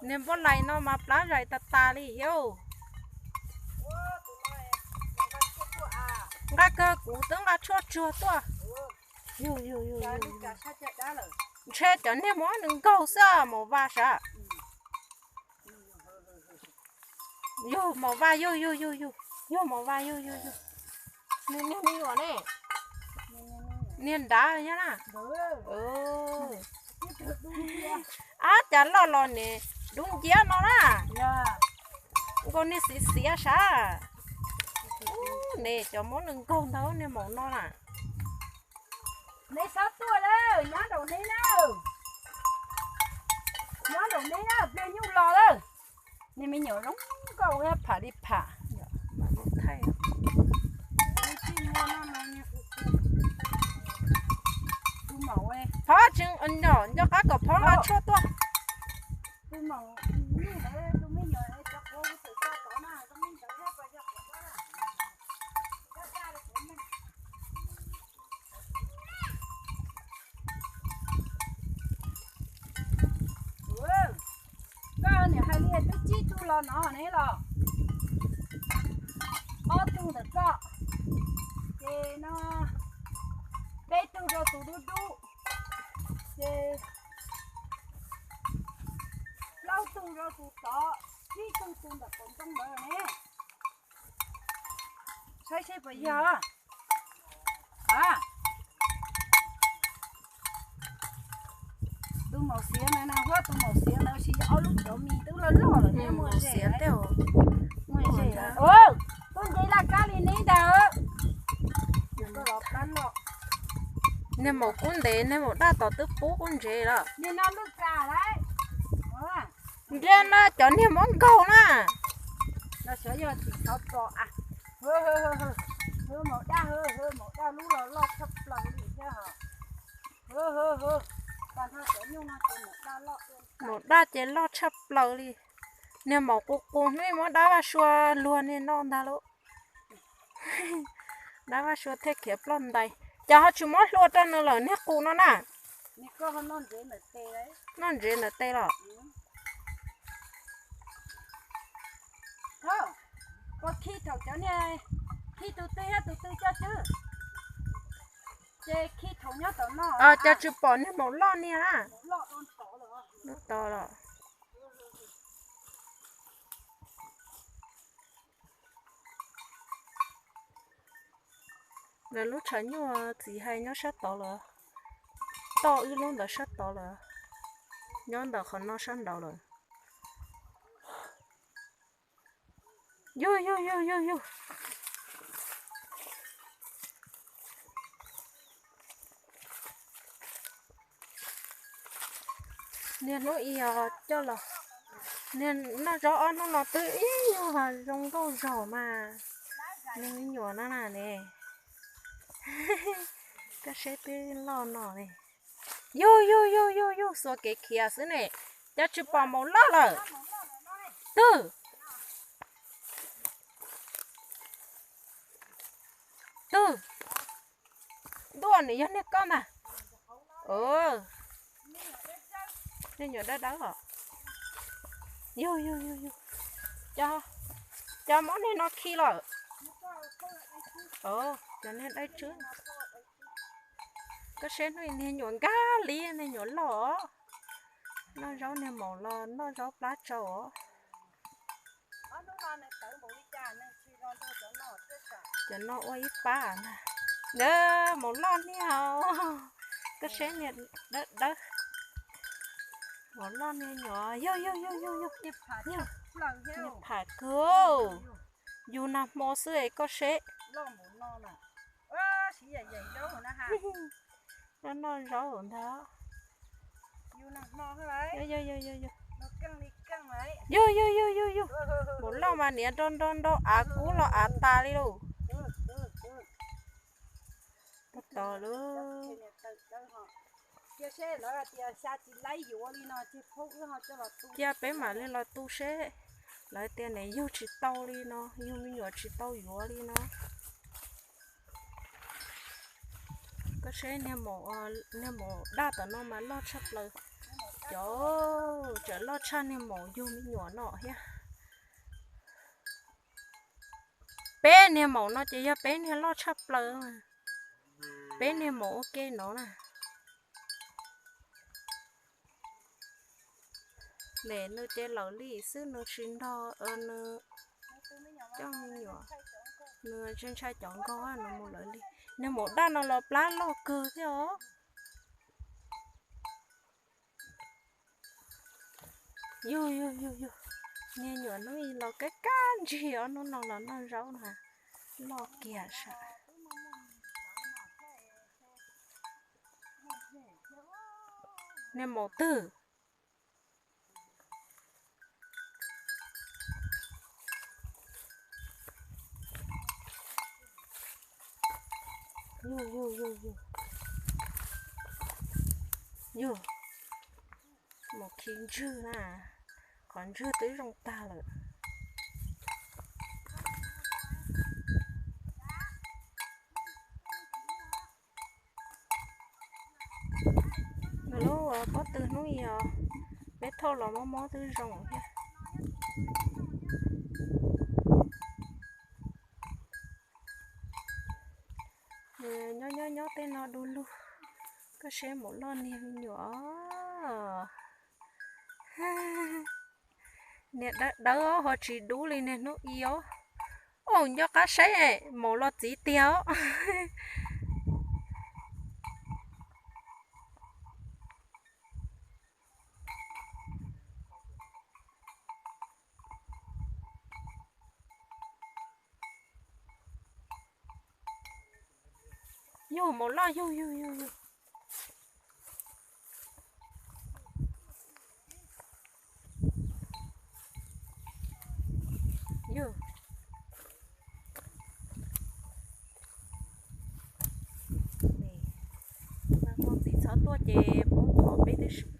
Niag npauj lais no mas plab zais tas tas li yau. Nqa kawg, kuv twb nqa tshuaj tsuag tuaj. Yug, yug, yug, yug. Ntshe cov niag muab nws nkaug xwb, maum vas sav. Yug maum vas, yug, yug, yug, yug. Yug maum vas, yug, yug, yug. Niag, niag me nyuam ne. Niag nrad nyob na. Ab, cas loj los ne, dub nciab no na. Nkaus niag xiv xiav sav. Ne cov muab nws nkaug ntau niag maum no na. Neb txhob tuaj lawm, nyob nraum neb na. Nyob nraum neb na, pliag nyuj los lawm. Niag me nyuam zoo nkauj, pham li pham. Phob tseem nco, nco qab kom Phob nqa tshuaj tuaj. Koj niam hais li twb tsib tug los no ne los. Ob tug ntawm koj, ces no peb tug rau tus dub dub, ces plaub tug rau tus tod, tsib tug tus ntawm qaum ntoo ntawd ne. Saib seb puas yog. A, tus maum xiav ntawd na, huab tus maum xiav ntawd sis ob lub cov mis twb loj loj lawm, muaj ze. Kub ntsev laj kab li neb ntag. Niag maum kub ntev, niag maum daj tom twb pub kub ntsev lawm. Nriag na, cov niag muab nkaug na. Maum daj ces loj tshaj plaws li. Niag maum qus qus hnub muab dab vaj sua luag niag noj ntag lauj. Dab vaj sua thiaj khiav ploj ntais. Cas ho tsis muab hlua rau nws lawm niag qus no na? Noj ntsev ntawm tes los? Khi thaum cov niag, khi tus twg thiab tus twg coj tswb. Ces khi thaum nyob tom no. Cas tsis pom niag maum loj niag na. Loj tod los. Lawv lub tshav nyuj txiv hais nyob sab tod lawm. Toj wb lub ntawd sab tod lawm. Nyob ntawm qhov no sab nraud lawm. Yug yug yug yug yug. Niag hnub i os coj los, niag noj zaub ob hnub no twb ib nyuag zoo nkauj zog mas. Niag me nyuam no na ne. Koj seb twb loj no ne. Yug yug yug yug yug, xuas kev khiav xwb ne. Cas tsis pom maum loj lawm. Twg? Twg? Ntuj, nws yog niag koj ntag. Niag nyuam dawb dawb os. Yug yug yug yug. Cov, cov mob niag no khi lawm. Cov niag dawb tswb. Koj saib hnub niag nyuam nkag li niag nyuam loj os. Noj zaub niag maum los noj zaub plab tsau os. Cov no ua ib pab ntag. Maum loj niag os. Koj saib niag dawb dawb. Maum loj niag nyuam yug yug yug yug yug. Niag pham kawg. Yug nag hmo xwb es koj seb. Noj noj zaub ntag. Yug yug yug yug yug. Yug yug yug yug yug. Maum loj mas niam nrau nrau nrau av kub los av tas li lauj. Tab tom lawm. Cia peb mam li los tu seb. Lawv tias ne yug tsis tau li no, yug me nyuam tsis tau yuav li no. Seb niag maum, niag maum daj tom no mas loj tshaj plaws. Cov, tseem loj tshaj niag maum yug me nyuam no thiab. Peb niag maum no ces yog peb niag loj tshaj plaws. Peb niag maum ua ke no na. Nws ces lawv li xwb, nws tsis nrog, nws coj me nyuam, nws ntshai ntshai cov nkaug, nws mus lawv li. Niag maum daj no los plab loj kawg thiab os. Yug yug yug yug, niag nyuam hnub i los kab kab ntsig os, hnub no los noj zaub na, loj kiag sav. Niag maum twg? Yug yug yug yug, yug, mus khi ntswg na, qhov ntswg twb zoo tag lawm. Nws lub pob tw hnub i os, peb thauj los mob mob twb zoo thiab. Nws nyob nyob nyob tej no du lug, koj seb maum loj niag me nyuam. Niag dawb dawb ho tsis dub li niag hnub i os. Au, nco qab saib, maum los txiv tiag os. Yug maum loj yug yug yug yug. Yug. Txiv txhob tuaj ces poob qhov peb twb sim